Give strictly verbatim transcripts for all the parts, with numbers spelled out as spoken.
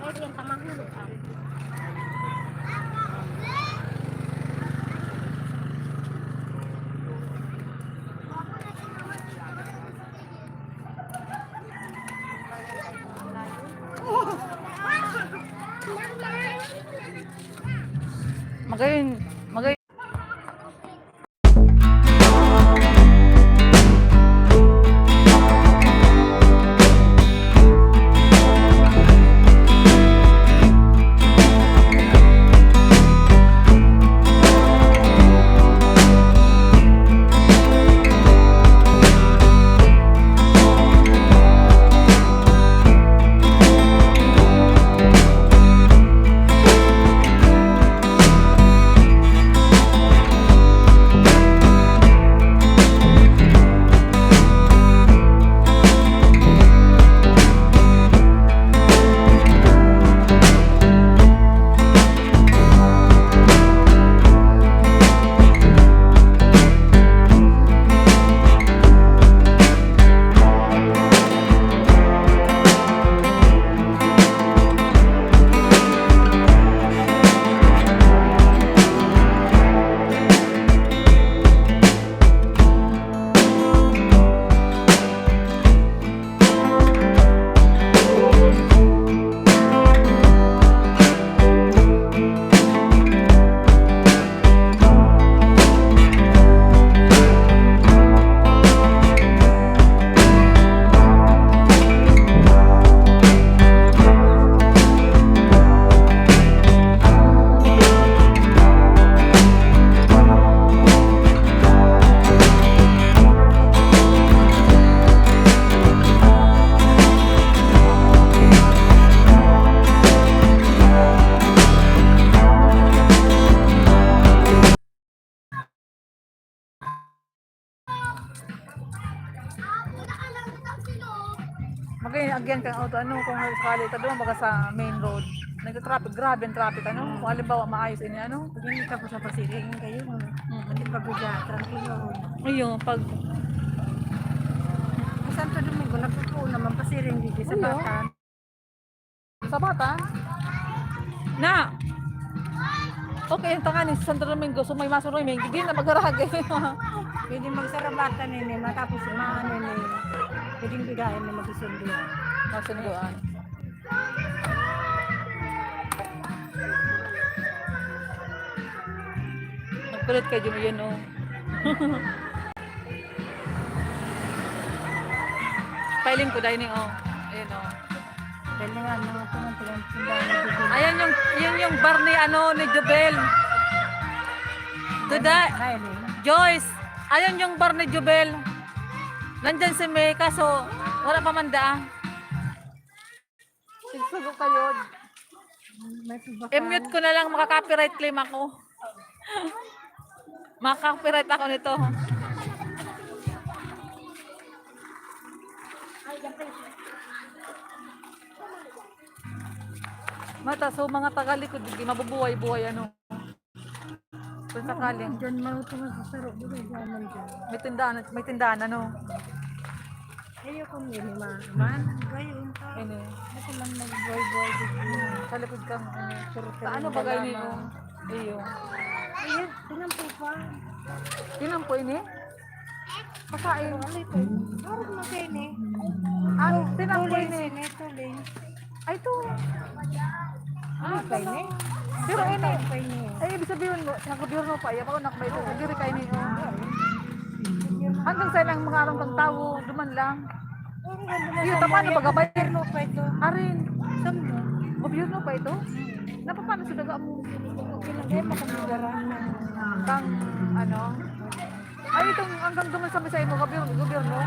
Ito yung pamahulog, ah. Magayon, magayon. Magayon, agyan kan auto, ano, kung sakali ta duman baga sa main road, nagta-traffic, grabe ang traffic, ano, kung halimbawa maayos ini, ano. Pag hindi ka po sa Pasiring, kayo, Hmm. hindi pa po dyan, tranquilo. Ayun, pag Sa Santo Domingo, nagpupuo naman, Pasiring, hindi sa Ayun. Batan. Sa Batan? Na! Okay, ang tangan ni Santo Domingo, so may masunod, may hindi na magharagay. Pwede magsarabatan ini, matapos maano ini, pwedeng bigayan na magsusundo. Masunduan. Nagkulot kay Jun, yun, oh. Pailing ko, dahil ni, oh. Ayun, oh. Dahil nga, mga pinagpindahan na Jubel. Ayan yung, yun yung bar ni, ano, ni Jubel. Today, Dahil, eh. Joyce, ayan yung bar ni Jubel. Nandyan si May, kaso wala pa man daan. Sigsugo kayo. May subakan. I-mute ko na lang, makaka-copyright claim ako. Makaka-copyright ako nito. Mata, so mga tagalikod, di mabubuhay-buhay, ano. Kung sakaling Diyan, mautong sa saro, di ba, diyan man dyan. May tindahan, may tindahan, ano? Ayoko nila, ma-, man, gayon ka. Ini. Ako lang nag-boy-boy, di ba? Sa likod kang, ano, Pero sa ano ba talaga gani, lamang. Oh? Iyo. Ayun, tinampo pa. Tinampo ini? Pasain. Ano ito? Parang magkain eh. Ah, tinampo Tuloy, ini. Sine, tuloy. Ay, ito. Ah, ano pa ini? Pero ini, pa ini. Ay, ibig sabihin mo, nag-gobyerno pa, iya pa ako nakabay sa giri kayo niyo. Hanggang sa ilang mga arang kang tao, duman lang. Iyo, tama na pagabay. Gobyerno pa ito. Arin. Saan mo? Gobyerno pa ito? Napapano sa daga mo? Okay lang, eh, makagagara. Kang, ano? Ay, itong hanggang duman sa Misay mo, gobyerno, gobyerno.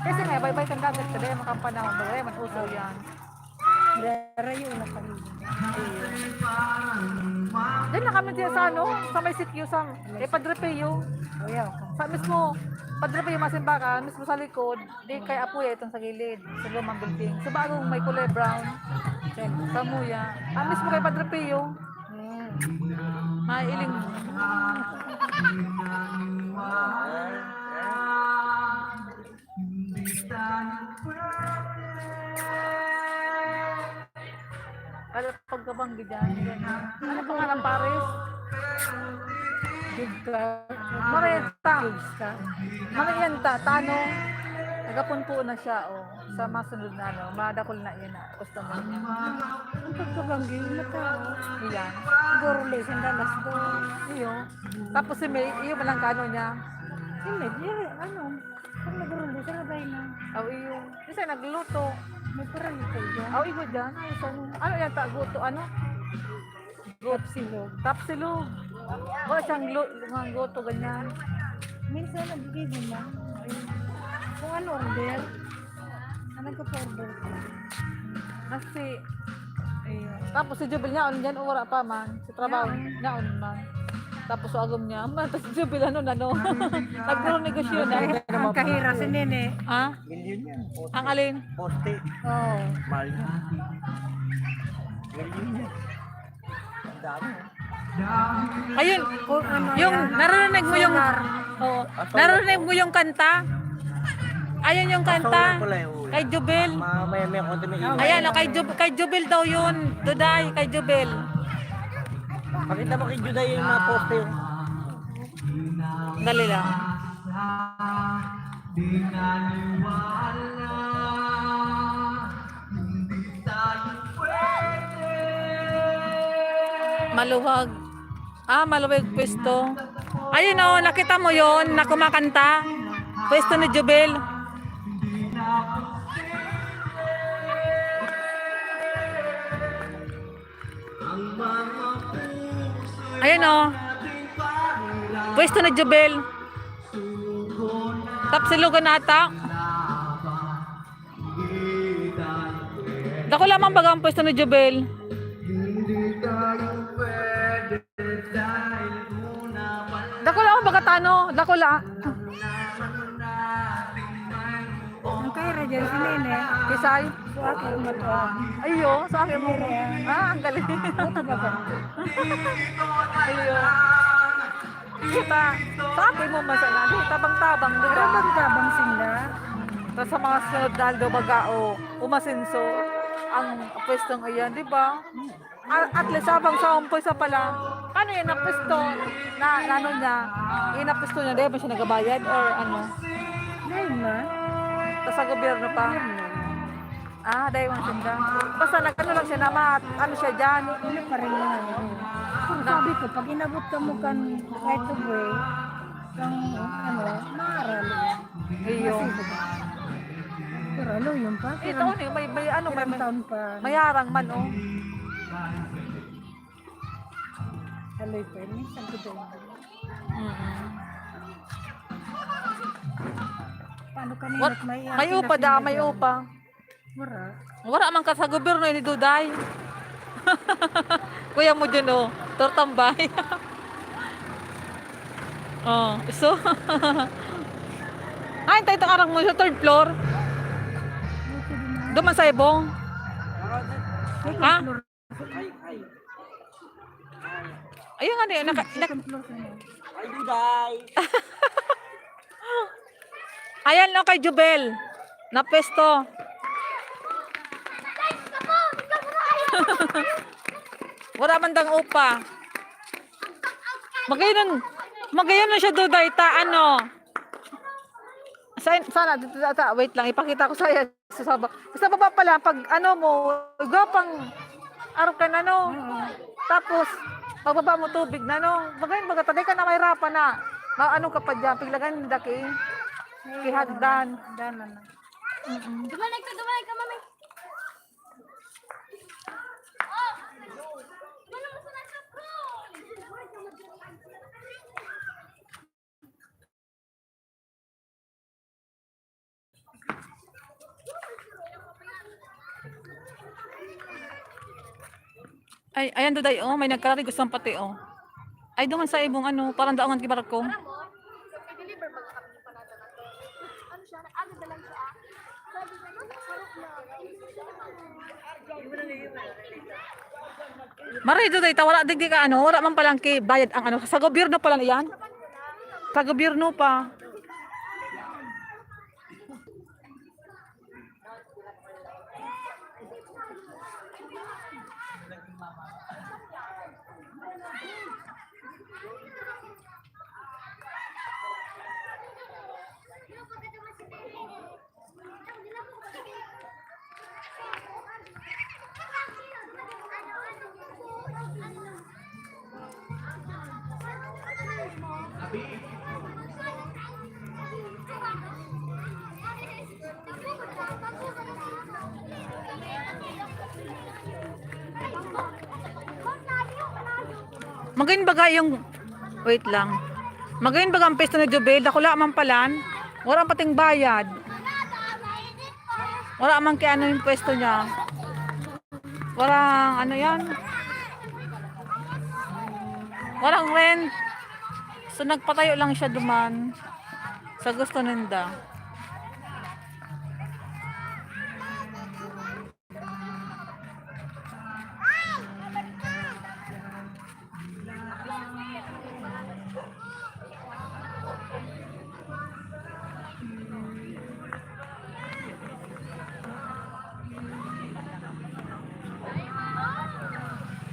Kasi nga, baybay kang dagat, kaya makapanahon, kaya man uso yan. Darayo na kami. Diyan na kami diyan sa ano, sa may sitio sa, eh, Padre Pio. Kuya, Sa mismo, Padre Pio, masimbakan, mismo sa likod, di kay Apuya itong sa gilid, sa lumang building. Sa bagong may kulay brown, sa Muya. Ah, mismo kay Padre Pio. Hmm. Mailing. Alam Banggi dyan. Ano pangalan, Paris? Gigka. Mareta. Gigka. Marian ta, tanong. Nagapon po na siya, oh. Sa masunod na, ano, madakol na yan, ah. Gusto mo? Ang pagkabanggi, mata. Iyan. Siguro, lesen na, alas dos. Iyo. Tapos si May, iyo, malang kano niya. Si May, iyo, ano, pag nagrulo, sa labay na. Oh, iyo. Kasi nagluto. May parang ito dyan. Oh, iyo dyan. Ay, sa ano? Ano yan, taguto, ano? Tapsilog. Tapsilog. Wala siyang lu-, mga goto, ganyan. Minsan nagbibigay mo. Kung ano order, ah, nagpa-order ka. Kasi, ayun. Tapos si Jubel niya, ano dyan, o wala pa man. Sa trabaho, Yaon. Yaon man. Tapos so agom niya, man, tapos si Jubel, ano na, no? Nagro-negosyo na. Ang kahira si Nene. Ha? Milyon yan. Ang alin? Poste. Oo. Mahal na. Milyon yan. Ang dami, oh. Ayun, Kung ano yung yan, naririnig mo yung, solar. Oo, naririnig mo yung kanta? Ayun yung kanta. Solar pala yun. Kay Jubel. Ma-, may, may konti may ingay. Ayan, oh, kay Jub-, kay Jubel daw yun. Duday, kay Jubel. Pakita mo kay Juday yung mga poste, oh. Dali lang. Maluwag. Ah, maluwag pwesto. Ayun, oh, nakita mo yon na kumakanta? Pwesto ni Jubel. Ayan, oh. Pwesto ni Jubel. Tapsilogan ata. Dakula man baga ang pwesto ni Jubel. Dakula man baga tano. Dakula. Ang kaya dyan si Nene. Kisay? Sa akin, matuwa. Ayo, sa akin mo. Ah, ang galing. Buto ba ba? Ayo. Kita, sa akin mo masala. Di, tabang-tabang, di ba? Tabang-tabang sila. Tapos sa mga sunod na aldaw, baga, o, umasenso ang pwestong iyan, di ba? A-, at least, abang sa umpoy sa pala, paano yan, napwesto? Na, na ano niya? Inapwesto niya, di ba siya nagabayad or ano? Ngayon na. Tas sa gobyerno pa? Gobyerno. Ah, dahil ang sinda. Basta nag-ano lang siya na ma-, ano siya dyan? Ano pa rin yun? Kung Na- sabi ko, pag inabot ka mo kan right of way, kang ano, maaral yun. Iyo. Pero ano yun pa? Ito, ano, may, may ano, may, Ilang may, taon pa? May harang man, oh. Haloy pa yun. Minsan ko doon. Mm-mm. Paano kanina What? May, may upa da, may upa. Wala. Wala man ka sa gobyerno, ini Duday. Kuya mo dyan, oh. Tortambay. Oh, so. Ay, tayo itong arang mo sa third floor. Duman sa ibong. Ha? Ayun nga, di, naka, nak- Ay, Duday. Ayan, no, kay Jubel. Napwesto. Wala man dang upa. Magayon, magayon na siya, Duday, ta, ano? Sa, sana, dito, ta, ta, wait lang, ipakita ko sa'yo. Sa baba. Sa baba pala, pag ano mo, gwapang arkan ano. Oo. Tapos, pagbaba mo tubig na, no? Magayon, baga, taday ka na mahirapan na. Ma-, ano ka pa dyan, piglagan yung daki. Kihagdan. Hagdan na na. Mm-mm. Dumalag ka, dumalag ka, mami. Ay, ayan, Duday, oh, may nagkarari, gusto ang pati, oh. Ay, doon sa ibong, ano, parang daongan ki barko. Maray, Duday, ta, wala digdi ka, ano, wala man palang ki bayad ang, ano, sa gobyerno pala na yan. Sa gobyerno pa. Magayon baga yung, wait lang. Magayon baga ang pwesto ni Jubel, dakula man palan. Wala pating bayad. Wala man kay ano yung pwesto niya. Walang ano yan. Walang rent. So nagpatayo lang siya duman sa gusto ninda.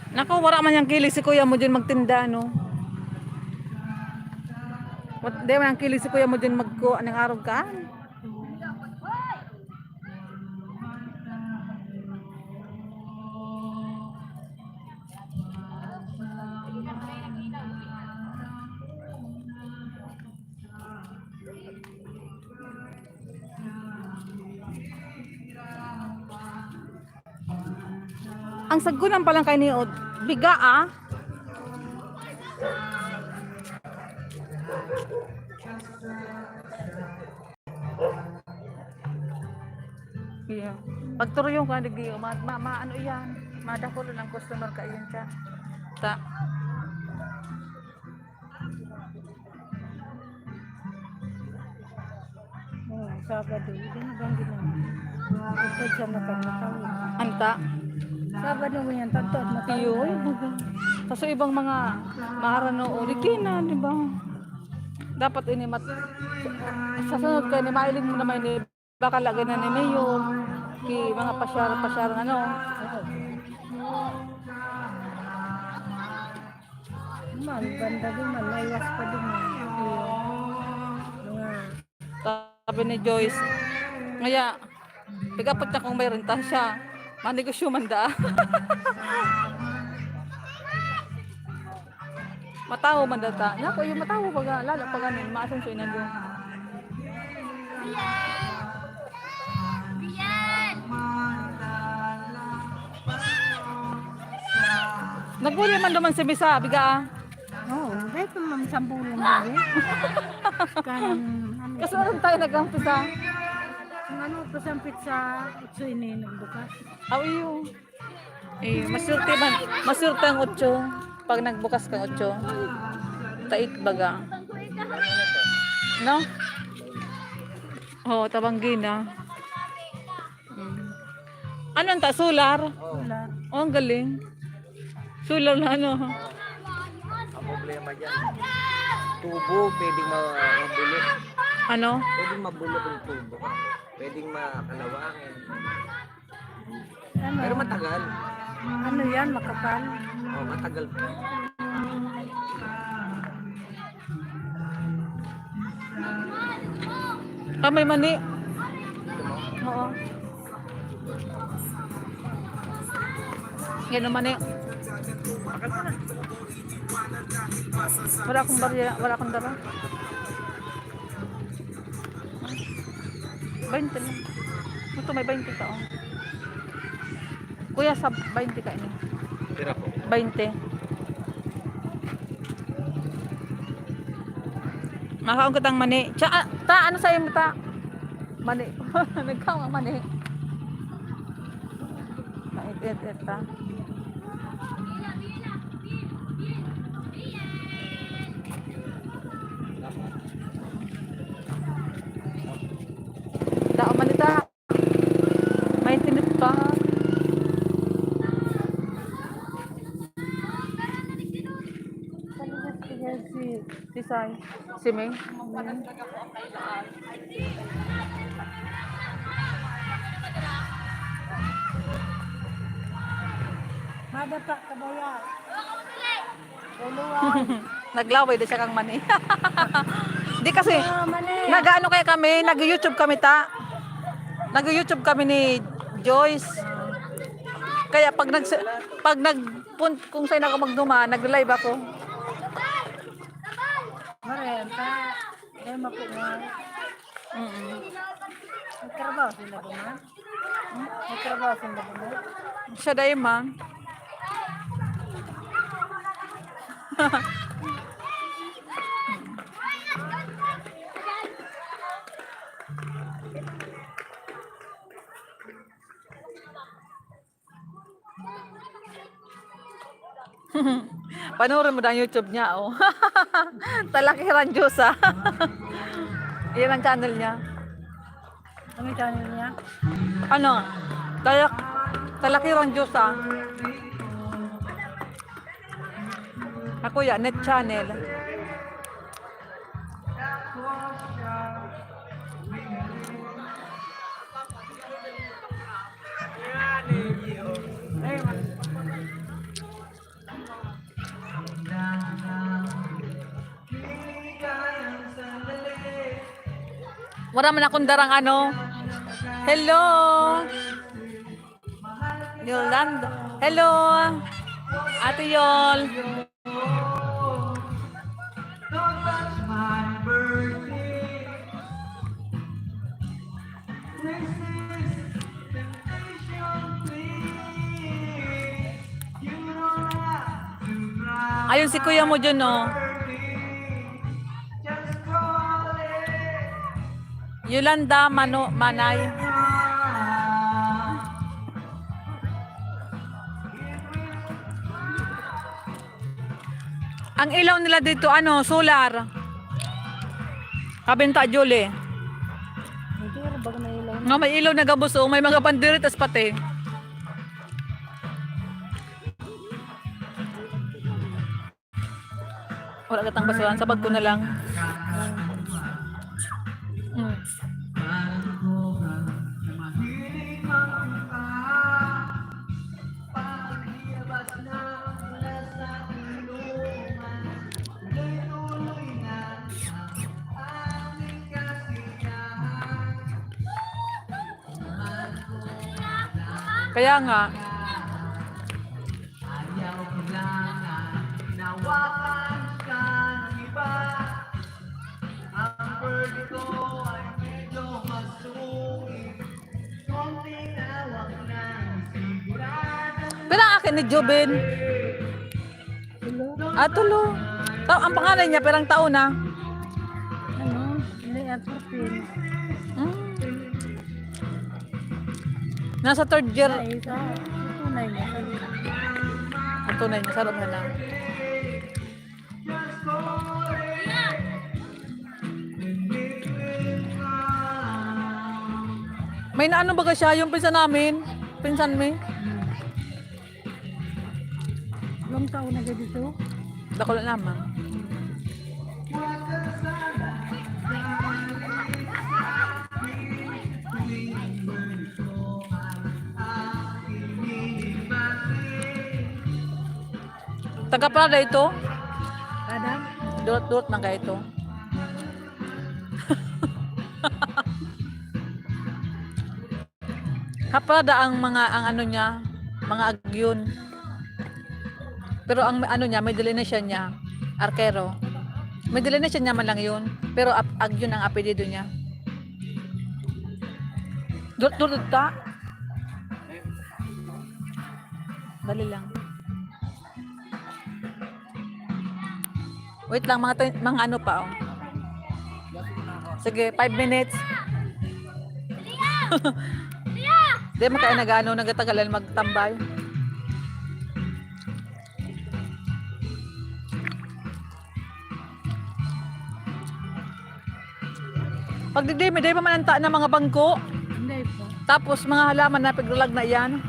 Nako, wala man yang kilig si kuya mo dyan magtinda, no? Wat-, di man yang kilig si kuya mo dyan magkuha ng arog kaan. Ang sagkunan pa lang kay ni Od, biga, ah. Yeah. Pagturuyong ka, nag-, ma, ma, ma, ano yan? Madakol ang customer ka, yun siya. Ta. Oh, Sabado, hindi na bang ginawa? Ito siya matagmatang. Anta? Sabado mo yan, tanto at matagmatang. Iyo, ay, baga. Kaso ibang mga maharano o di na, di ba? Dapat ini mat-, sa sunod ka, ni mailing mo naman ni baka lagi na ni Mayor, ki mga pasyar-pasyar, ano. Man, banda din man, maiwas pa din man. Iyo. Mga Sabi ni Joyce, ngaya, pigapot niya kung may renta siya. Manegosyo man da. Matawo man da ta. Nako, yung matawo pag, lalo pag ano, maasin siya inando. Naguli man duman si Misa, biga, ah. Oo, dahil pa man sambulong din. Kan, ano, Kaso alam tayo nag-umpisa. Ang ano, pasampit sa otso ini nagbukas. Aw, iyo. Eh, maswerte man. Maswerte ang otso. Pag nagbukas kang otso. Tait baga. No? Oo, tabanggi na. Mm. Ano ang ta-, solar? Wala. Oh, ang galing. Solar na ano? Ang problema dyan, tubo, pwedeng ma-, mabulok. Ano? Pwedeng mabulok yung tubo. Pwedeng makalawangin. Ano? Pero matagal. Ano yan? Makapal? Oh, matagal pa. Ah, may mani. Oo. Yan ang mani. Wala akong barya, wala akong dara. Baynte lang. Ito may baynte ka, oh. Kuya, sa baynte ka ini. Pira po? Baynte. Makaon ka tang mani. Tsa, ah, ta, ano sa'yo mo ta? Mani. Nagkaon ang mani. Mait-it-it ta. Dao man ita. May tinip pa. Si, si Sai. Si Ming. Madapa ka ba ya? Naglaway na siya kang mani. Di kasi, nag-ano kaya kami, nag-YouTube kami ta. Nag-YouTube kami ni Joyce. Kaya pag nag, pag nag, kung saan ako magduma, nag-live ako. Marenta. Dahil mapungaw. Mm-mm. Nagtrabaho sila ba, ma? Hmm? Nagtrabaho sila ba, ma? Siya dai, ma. Panoorin mo na ang YouTube niya, oh. Talaki Randyosa. Yan ang channel niya. Ano yung channel niya? Ano? Talak-, Talaki Randyosa. Ako yan, net channel. Wala man akong darang ano. Hello. Yolanda. Hello. Ate Yol. Ayun si kuya mo dyan, oh. Yolanda Mano-, Manay. Ang ilaw nila dito, ano, solar. Kabinta, Julie. Hindi, baka may ilaw na. Nga may ilaw na gabos, oh. May mga banderitas pati. Wala katang basurahan, sa bag ko na lang. Mm. Kaya nga. Ayaw ko lang na hinawakan ka ng iba. Ang pwede ko ay medyo masungit. Konting hawak na sigurado. Pero ang akin ni Jubin. Tulo? Ah, tulo. Ta-, ang panganay niya, pirang taon na? Ano? Hindi, ah, fourteen. Hmm. Nasa third year. Ay, sa tunay niya. Ang tunay niya, sarap na lang. May naano baga siya, yung pinsan namin? Pinsan mi? Ilang taon na gad ito? Dakula naman. Taga Prada ito? Prada? Durot-durot lang kayo ito. Kaprada ang mga, ang ano niya, mga agyon. Pero ang ano niya, may delineation niya, Arquero. May delineation niya man lang yun. Pero ap-, agyon ang apelyido niya. Dut-, dut-, dut-, ta? Dali lang. Wait lang, mga twen-, mga ano pa, oh. Sige, five minutes. Di man kayo nag-ano, nagtatagal magtambay. Pag digdi, may dai pa man ang ta-, na mga bangko. Hindi po. Tapos mga halaman na piglalag na iyan.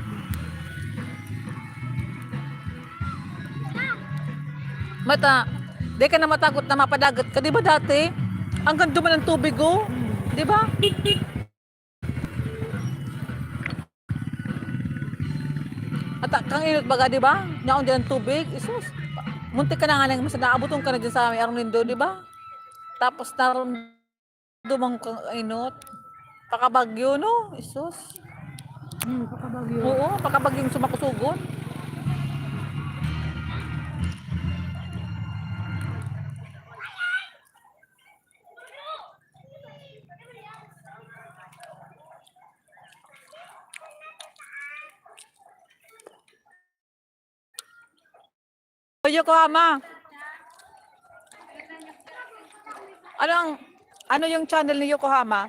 Mata, di ka na matakot na mapadagat ka. Di ba dati? Hanggang duman ang tubig, oh. Di ba? At, ah, kang inot baga, di ba? Nyaon din ang tubig. Isus. Muntik ka na nga nang mas naabuton ka na dyan sa may Arlindo, di ba? Tapos naramdaman kang inot. Pakabagyo, no? Isus. Hmm, pakabagyo. Oo, pakabagyong sumakusugon. Yokohama. Ano yung channel ni Yokohama?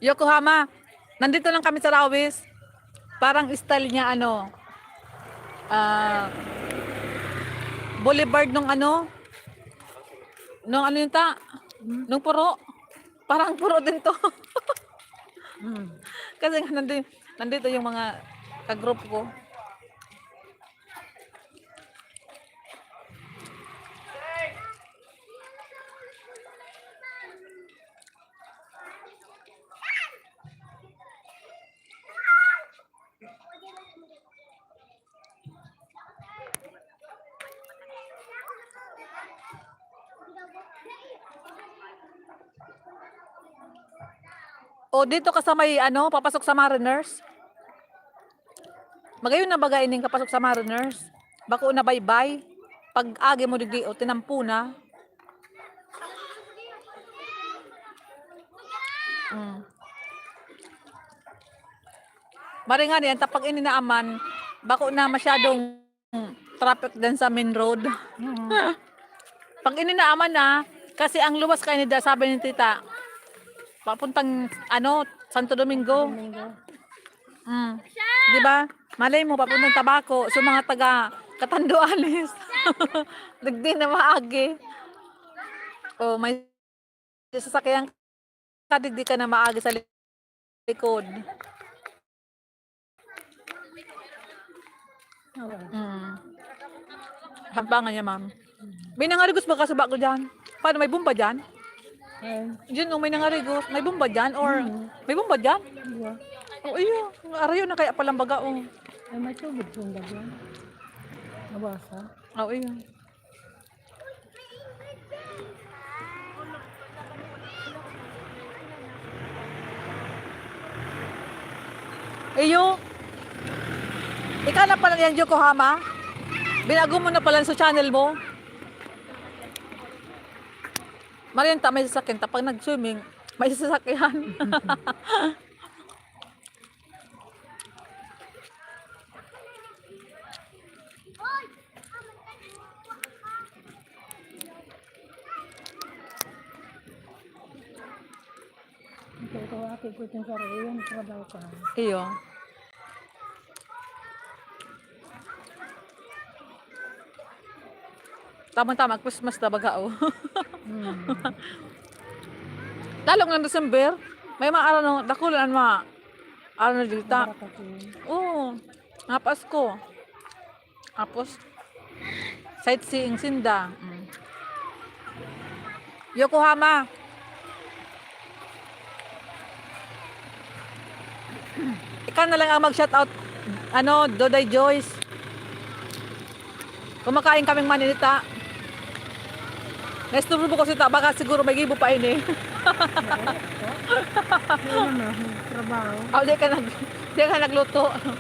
Yokohama, nandito lang kami sa Rawis. Parang style niya ano, ah, boulevard nung ano, nung ano yun ta? Nung puro. Parang puro din to. Mm. Kasi nga nandito, nandito yung mga ka-group ko. O, dito ka sa may, ano, papasok sa Mariners? Magayon na baga ining kapasok sa Mariners? Bako na baybay. Pag agi mo digdi, o, tinampo na. Mm. Maringan yan, tapag ini na aman, bako na masyadong traffic din sa main road. Mm. Pag ini na aman na, kasi ang luwas kaini da, sabi ni tita, papuntang, ano, Santo Domingo. Domingo. Mm. Di ba? Malay mo, papuntang Tabaco. So, mga taga Catanduanes. Digdi na maagi. Oh, may sasakyan ka, digdi ka na maagi sa likod. Oo. Mm. Hampangan niya, ma'am. May nangarigos ba ka sa bako dyan? Paano, may bomba dyan? Ay. Diyan, oh, may nangarigos. May bomba dyan? Or, mm, may bomba dyan? Iya. Oh, iyo. Arayo na kaya palang baga, oh. Ay, may tubig pong bagyan. Nabasa. Oh, iyo. Iyo. Ika na pala yan, Yokohama? Binago mo na pala sa channel mo? Marian ta, may sasakyan ta. Pag nag-swimming, may sasakyan. Ito, ito, ate ko itong sarili, yung trabaho ka. Iyo. Tama-tama, Christmas na baga, oh. Hmm. Lalo ng December, may mga ano, dakulan ang mga, ano, dilta. Barakatin. Oo, mga Pasko. Tapos, sightseeing sinda. Mm. Yokohama. Ikaw na lang ang mag-shout out, ano, Doday Joyce. Kumakain kaming maninita. Naisturbo ko si ta, baka siguro may gibo pa ini. Ano na, trabaho. Oh, di ka nag-, di ka nagluto. Oo.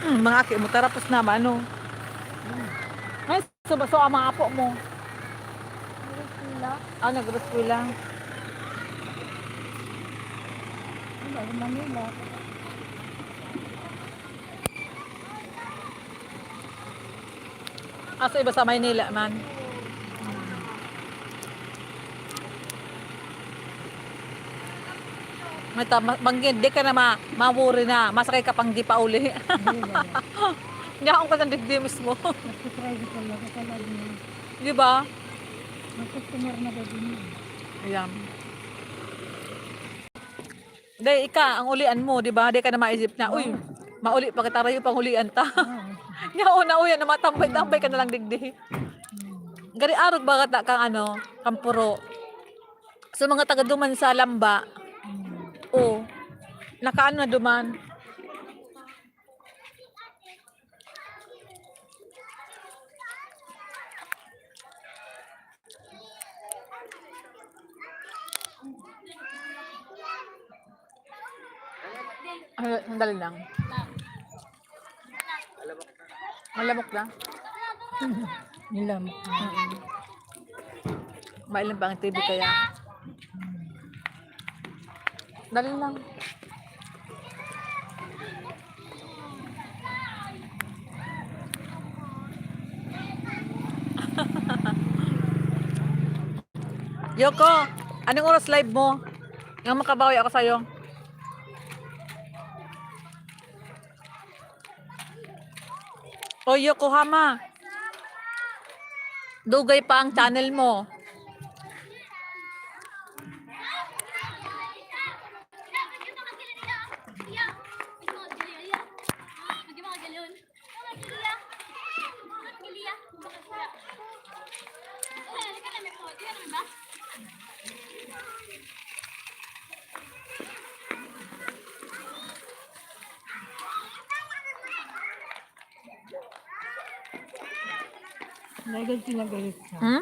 Hmm, mga aki mo, tarapos naman, no? Ay, so, so, ang mga apo mo? Nag-eskwela. Ah, nag-eskwela. Ano, Manila. Aso iba sa Maynila man. May ta-, ma-, banggi, di ka na ma-, ma-worry na. Masakay ka pang di pa uli. Hindi na. Yaon ka ng digdi mismo. Nagsitricycle lang, kasi lagi na. Di ba? May customer na gagawin yun. Ayan. Dai, ika, ang ulian mo, di ba? Di ka na maisip na, "Uy, mauli pa kita, rayo pang ulian ta." Oo. Yaon na, uy, ano, matambay-tambay ka na lang digdi. Hmm. Gari arog ba kata kang ano, kang puro? So, mga taga duman sa Lamba, hmm, oh, nakaano na duman. Ay, sandali lang. Malamok lang. Nilam. Mailan pa ang T V kaya? Dali lang. Yoko, anong oras live mo? Nga makabawi ako sa'yo. O Yokohama, dugay pa ang channel mo. Nagad kinagalit siya. Hmm?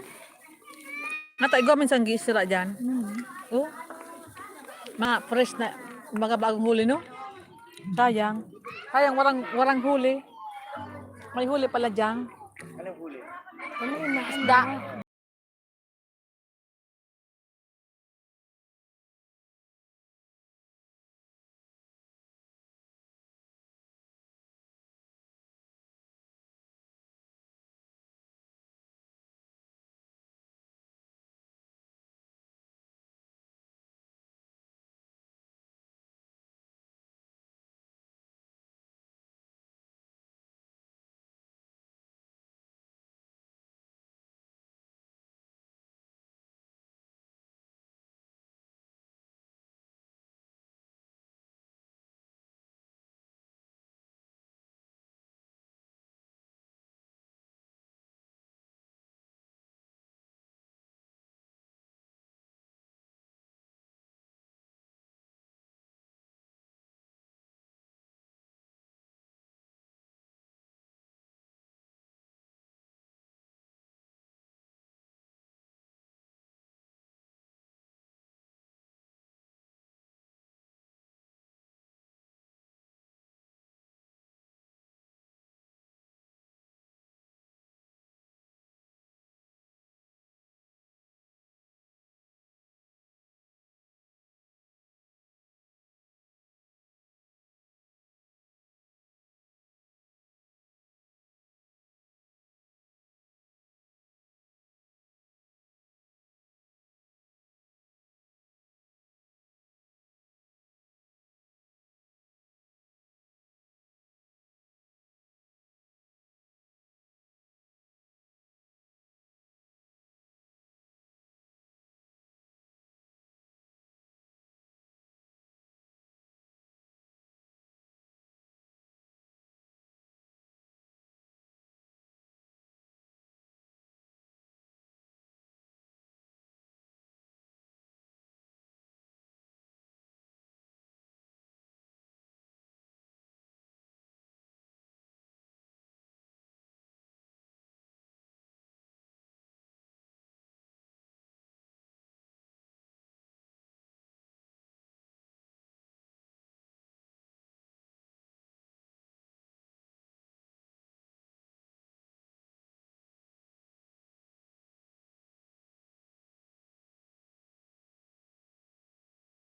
Nata, igwa minsan giisira dyan. Hmm. Oh. Mga fresh na, mga bagong huli, no? Sayang. Sayang, warang, warang huli. May huli pala dyan. Anong huli? Ano yun? Isda.